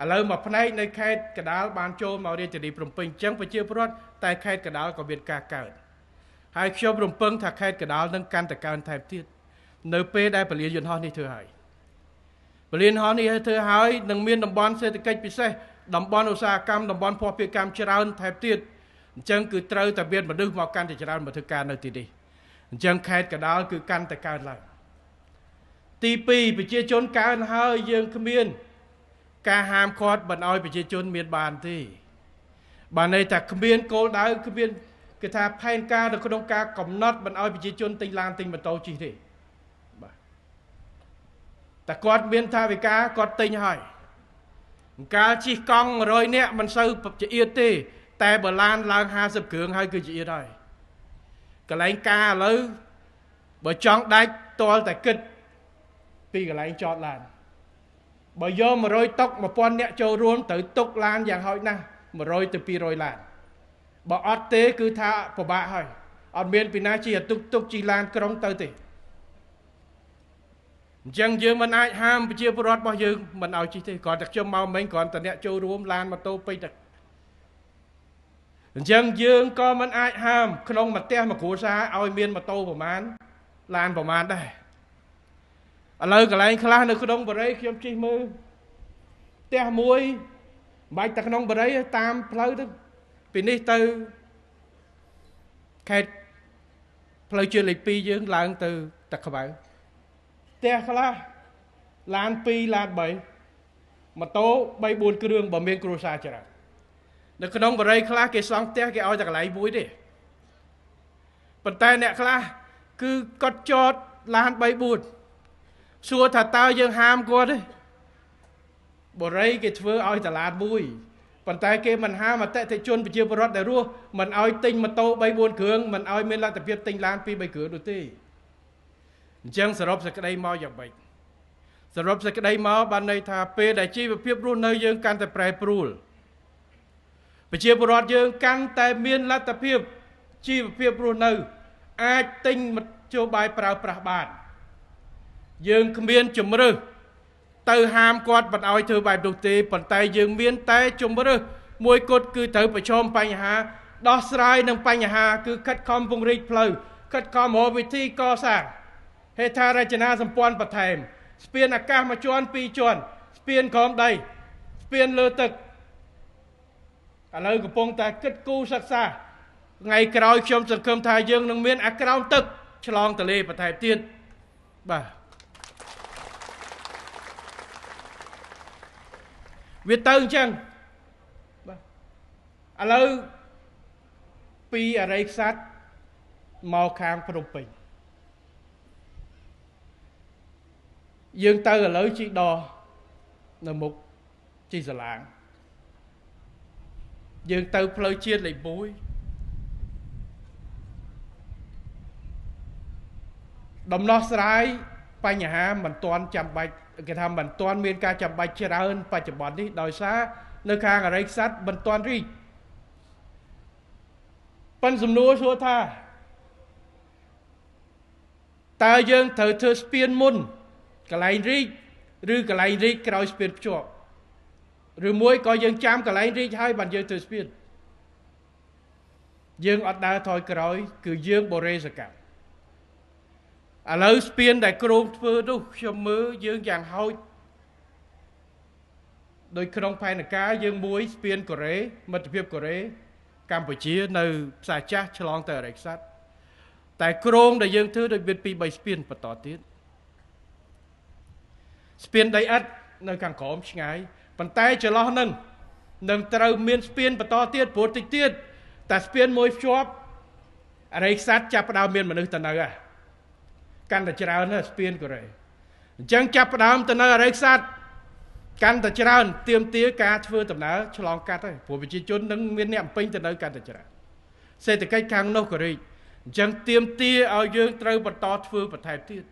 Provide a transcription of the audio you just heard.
ឥឡូវមួយផ្នែកនៅខេត្តកណ្ដាលបានចូលមករាជធានីភ្នំពេញអញ្ចឹងប្រជាពលរដ្ឋតែខេត្តកណ្ដាលក៏មានការកើនហើយខ្ញុំរំពឹងថាខេត្តកណ្ដាលនឹងកាន់តែកើនថែមទៀតនៅពេលដែលពលានយន្តហោះនេះធ្វើហើយពលានហោះនេះធ្វើហើយនឹងមានតំបន់សេដ្ឋកិច្ចពិសេសតំបន់ឧស្សាហកម្មតំបន់ភស្តុភារកម្មច្រើនថែមទៀតអញ្ចឹងគឺត្រូវតែមានមនុស្សមកកាន់តែច្រើនមកធ្វើការនៅទីនេះអញ្ចឹងខេត្តកណ្ដាលគឺកាន់តែកើនឡើងទី2ប្រជាជនកើនហើយយើងគ្មានការហាមឃាត់មិនឲ្យប្រជាជនមានបានទេបានន័យថាគ្មានគោលដៅគ្មានគេថាផែនការនៅក្នុងការកំណត់មិនឲ្យប្រជាជនទិញឡានទិញម៉ូតូជិះទេបាទតែគាត់មានថវិកាគាត់ទិញហើយកាលជិះកង់100នាក់មិនសូវចៀតទេតែបើឡានឡើង50គ្រឿងហើយគឺចៀតហើយកន្លែងការឥឡូវបើចង់ដាច់ទាល់តែគិតពីកន្លែងចតឡានបើយក100តុក1000នាក់ចូលរួមត្រូវទុកឡានយ៉ាងហោចណាស់100ទៅ200ឡានបើអត់ទេគឺថាពិបាកហើយអត់មានពីណាជិះទុកជិះឡានក្រុងទៅទេអញ្ចឹងយើងមិនអាចហាមប្រជាពលរដ្ឋរបស់យើងមិនឲ្យជិះទេគ្រាន់តែខ្ញុំមកមិញគ្រាន់តែអ្នកចូលរួមឡានម៉ូតូពេញទឹកអញ្ចឹងយើងក៏មិនអាចហាមក្នុងមួយផ្ទះមួយគ្រួសារឲ្យមានម៉ូតូប្រមាណឡានប្រមាណដែរឥឡូវកន្លែងខ្លះនៅក្នុងបរិយាខ្ញុំជិះមើលផ្ទះមួយមិនបាច់តែក្នុងបរិយាតាមផ្លូវទៅពីនេះទៅខេត្តផ្លូវជាតិលេខ2យើងឡើងទៅតាខ្មៅផ្ទះខ្លះឡាន2ឡាន3ម៉ូតូ3 4គ្រឿងបើមានគ្រួសារច្រើននៅក្នុងបរិយាខ្លះគេសង់ផ្ទះគេឲ្យតែកន្លែងមួយទេប៉ុន្តែអ្នកខ្លះគឺគាត់ចតឡាន3 4សួរថាតើយើងហាមគាត់ទេបរិយគេធ្វើឲ្យតឡានមួយប៉ុន្តែគេមិនហាមអតិថិជនប្រជាពលរដ្ឋដែលរស់មិនឲ្យទិញម៉ូតូ3 4គ្រឿងមិនឲ្យមានលទ្ធភាពទិញឡាន2 3គ្រឿងនោះទេអញ្ចឹងសរុបសេចក្តីមកយ៉ាងម៉េចសរុបសេចក្តីមកបានន័យថាពេលដែលជីវភាពរស់នៅយើងកាន់តែប្រែប្រួលប្រជាពលរដ្ឋយើងកាន់តែមានលទ្ធភាពជីវភាពរស់នៅអាចទិញមធ្យោបាយប្រើប្រាស់បានយើងគ្មានជំរើសទៅហាមគាត់មិនឲ្យធ្វើបែបនោះទេប៉ុន្តែយើងមានតែជំរើសមួយគត់គឺត្រូវប្រឈមបញ្ហាដោះស្រាយនឹងបញ្ហាគឺខិតខំពង្រីកផ្លូវខិតខំរកវិធីកសាងហេដ្ឋារចនាសម្ព័ន្ធបន្ថែមស្ពានអាកាសមួយជាន់ពីរជាន់ស្ពានក្រោមដីស្ពានលើទឹកឥឡូវកំពុងតែគិតគូរសិក្សាថ្ងៃក្រោយខ្ញុំសង្ឃឹមថាយើងនឹងមានអាក្រោមទឹកឆ្លងទន្លេបន្ថែមទៀតបាទវាទៅអញ្ចឹងបាទឥឡូវពីអរិយក្សត្រមកខាងភ្នំពេញយើងទៅឥឡូវជិះដល់នៅមុខជិះសាឡាងយើងទៅផ្លូវជាតិលេខ1ដំណោះស្រាយបញ្ហាមិនទាន់ចាំបាច់គេថាមិនទាន់មានការចាំបាច់ច្រើនបច្ចុប្បន្ននេះដោយសារនៅខាងអរិយក្សត្រមិនទាន់រីកប៉ុន្តែសំណួរសួរថាតើយើងត្រូវធ្វើស្ពានមុនកន្លែងរីកឬកន្លែងរីកក្រោយស្ពានភ្ជាប់ឬមួយក៏យើងចាំកន្លែងរីកហើយបានយើងធ្វើស្ពានយើងអត់ដើរថយក្រោយគឺយើងបរិសកម្មឥឡូវស្ពានដែលគ្រោងធ្វើនោះខ្ញុំមើលយើងយ៉ាងហោចដោយក្នុងផែនការយើងមួយស្ពានកូរ៉េមិត្តភាពកូរ៉េកម្ពុជានៅផ្សារចាស់ឆ្លងទៅអរិយក្សត្រតែគ្រោងដែលយើងធ្វើដូចមាន2 3ស្ពានបន្តទៀតស្ពានដីឥដ្ឋនៅខាងក្រោមឆ្ងាយប៉ុន្តែចន្លោះនឹងនឹងត្រូវមានស្ពានបន្តទៀតព្រោះតិចទៀតតែស្ពានមួយភ្ជាប់អរិយក្សត្រចាប់ផ្ដើមមានមនុស្សទៅនៅហ៎កាន់តែច្រើនណាស់ស្ពានកូរ៉េអញ្ចឹងចាប់ផ្ដើមទៅនៅអរិយក្សត្រកាន់តែច្រើនទាមទារការធ្វើដំណើរឆ្លងកាត់ហើយព្រោះប្រជាជននឹងមានអ្នកពេញទៅនៅកាន់តែច្រើនសេដ្ឋកិច្ចខាងនោះក៏រីកអញ្ចឹងទាមទារឲ្យយើងត្រូវបន្តធ្វើបន្ថែមទៀត